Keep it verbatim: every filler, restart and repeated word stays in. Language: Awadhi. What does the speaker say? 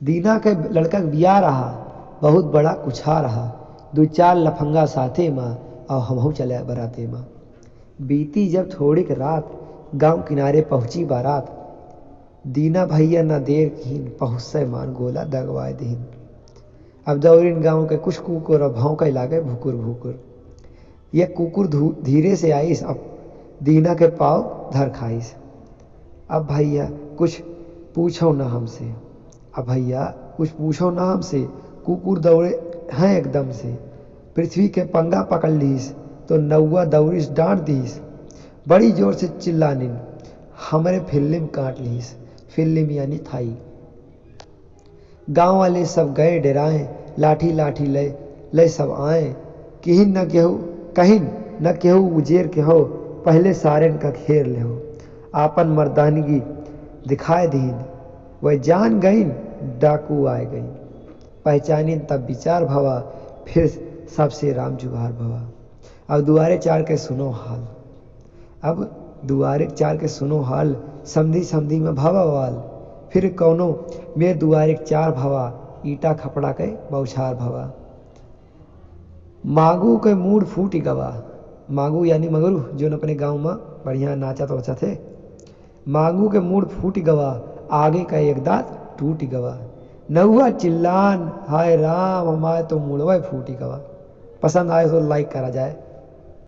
दीना के लड़का के बियाह रहा, बहुत बड़ा कुछा रहा। दू चार लफंगा साथे मा, अउ हमहू चले बराते मा। बीती जब थोड़िक रात, गांव किनारे पहुंची बारात। दीना भैया ना देर किहिन, पहुंचसै मान गोला दगवाय दिहिन। अब दौरिन गांव के कुछ कुकुर, अब भौंकय लागे भुकुर भुकुर। ये कुकुर धू-, धीरे से आइस, अब दीना के पाव धर खाइस। अब भैया कुछ पूछो ना हमसे, अब भैया कुछ पूछो ना हमसे, कुकुर दौड़े हैं एकदम से। पृथ्वी के पंगा पकड़ लीस, तो नौवा दौड़िस डांट दीस। बड़ी जोर से चिल्लानिन, हमरे फिल्लिम काट लीस। फिल्लिम यानी थाई। गांव वाले सब गए डेराए, लाठी लाठी लय, लय सब आए। किहिन न केहू, कहिन न केहू उजेर के हो, पहले सारेन का घेर ले हो। आपन मर्दानगी दिखाए दीन, वह जान गईन डाकू आए गईन। पहचानिन तब विचार भवा, फिर सबसे राम जुहार भवा। अब दुआरे चार के सुनो हाल। अब दुआरे चार के सुनो हाल, समधी समधी में भवा वाल। फिर कौनो मेर दुआरे चार भवा, ईटा खपड़ा के बौछार भवा। मांगू के मूड़ फूट गवा। मांगू यानी मगरू, जोन अपने गांव में बढ़िया नाचत वाचत है। मांगू के मूड़ फूट गवा, आगे का एक दांत टूट गवा। नौवा चिल्लान, हाय राम, हमारे तो मुड़वा फूट गवा। पसंद आए तो like करा जाए।